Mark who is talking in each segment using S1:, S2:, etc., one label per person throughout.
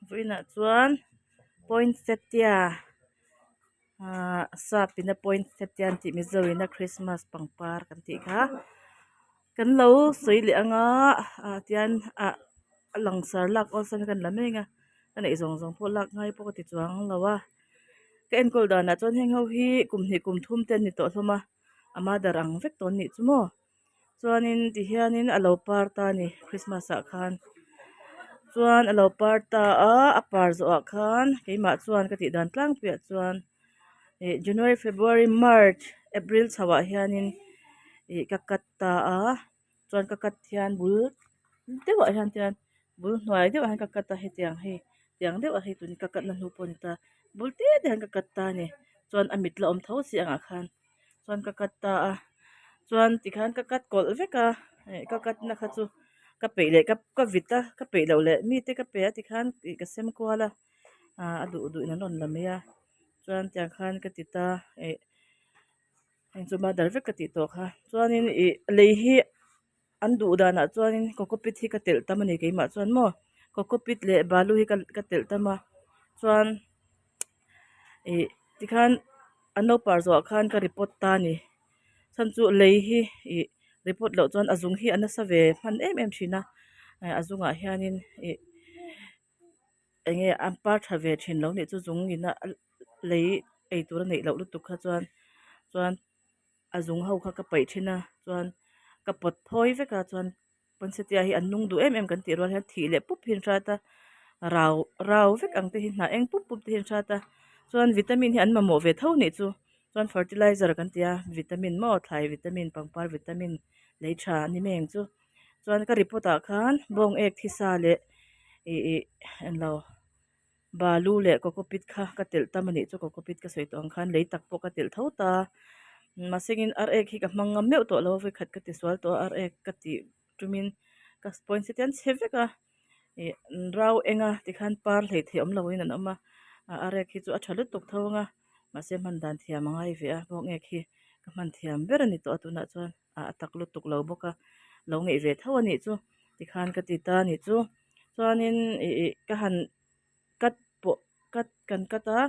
S1: Vawiinah chuan poinsettia ahh sap ina poinsettia an tih mizo ina christmas pangpar kan tih kha kan lo sawi leh ang a ah tian ah a langsar lak awlsam hi kan la mek a ka neih zawng zawng pawh lak ngai pawh ka ti chuang lo a ka enkawl danah chuan heng ho hi kum hnih kum thum te an ni tawh hlawm a a mother ang vek tawh an nih chu maw. Chuanin tihianin a lo par ta a ni christmas ah khan chuan a lo par ta a a par zawhah khan keimah chuan ka tih dan tlangpuiah chuan ih january february march april chho ah hianin ih ka cut ta a chuan ka cut hian bul deuhah hian tian bul hnuai deuhah hian ka cut a hetiang hei tiang deuh a hei tun ka cut na hnu pawh a ni ta bul te te hian ka cut ta a ni chuan a mit la awm tho si angah khan. Chuan ka cut ta a chuan tikhan ka cut kawlh vek a eh ka cut na kha chu ka peih leh ka vit a ka peih loh leh mite ka pe a tikhan ih ka sem kual a ah a duh duh in an rawn la mai a chuan tiang khan ka ti ta eh heng chu mother vek ka tih tawh kha chuanin ih lei hi an duh danah chuanin cocopeat hi ka telh tam a ni keimah chuan maw cocopeat leh balu hi ka telh tam a chuan ih tikhan an lo par zawhah khan ka report ta a ni chhan chu lei hi ih report loh chuan a zung hi a nasa ve hman em em thin a eh a zungah hianin ih eng nge an par tha ve thin lo nih chu zung ina lei ei tur a neih loh lutuk kha chuan chuan a zung ho kha ka paih thin a chuan ka pawt phawi vek a chuan poinsettia hi an nung duh em em kan tih rual hian thih leh pup hi an hrat a rau rau vek ang te hi hnah eng pup pup te hi an hrat a chuan vitamin hi an mamawh ve tho nih chu chuan fertilizer kan ti a vitamin maw thlai vitamin pangpar vitamin lei tha a ni mai ang chu chuan ka report ah khan bawng ek thisa leh ih ih englo. Balu leh cocopeat kha ka telh tam a nih chu cocopeat ka sawi tawh ang khan lei tak pawh ka telh tho ta mahsengin ar ek hi ka hmang ngam meuh tawh lo a vawikhat ka ti sual tawh a ar ek ka tih tumin ka poinsettia an chhe vek a ih rau eng a tikhan par hlei thei awm loin an awm a ar ek hi chu a tha lutuk tho ang a mahse hman dan thiam a ngai ve a bawng ek hi ka hman thiam ber a ni tawh a tunah chuan a tak lutuk lo bawk a lo ngeih ve tho a nih chu tikhan ka ti ta a nih chu chuanin ih ih ka han cut pawh cut kan cut a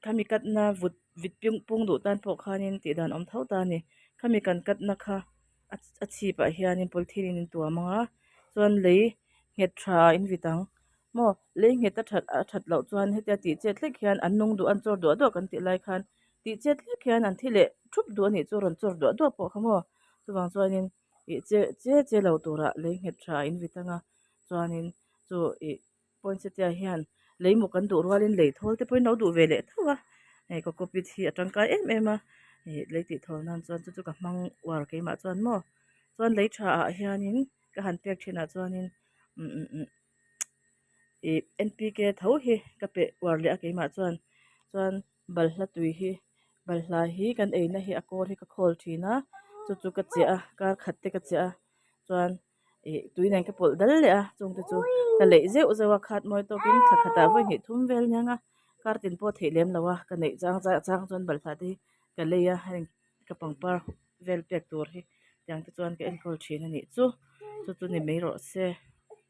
S1: khami cut na vut vit piung pung duh tan pawh khanin tih dan awm tho ta a ni khami kan cut na kha a chhip ah hianin polythene in tuam ang a chuan lei nghet tha in vit ang maw lei nghet a that a that loh chuan hetia tih chet hlek hian an nung duh an chawr duah duah kan tih lai khan tih chet hlek hian an thi leh thup duh a nih chu rawn chawr duah duah pawh kha maw chuvang chuanin ih che che che lo turah lei nghet tha in vit ang a chuanin chu ih poinsettia hian lei maw kan duh rualin lei thawl te pawhin lo duh ve leh tho a hei cocopeat hi a tangkai em em a ih lei tih thawl nan chuan chu chu ka hmang uar keimah chuan maw chuan lei tha ah hianin ka han pek thinah chuanin umm ih N P K tho hi ka peh uar leh a keimah chuan chuan balhla tui hi balhla hi kan eina hi a kawr hi ka khawl thin a chu chu ka chiah a kar khat te ka chiah a chuan ih tui nen ka pawlh dal leh a chung te chu ka leih zeuh zeuh a khat mawi tawkin thla khatah vawi hnih thum vel aniang a kar tin pawh theih lem lo a ka neih chang chang chuan balhla te hi ka lei a heng ka pangpar vel pek tur hi tiang te chuan ka enkawl thin a nih chu chu chu ni mai rawh se.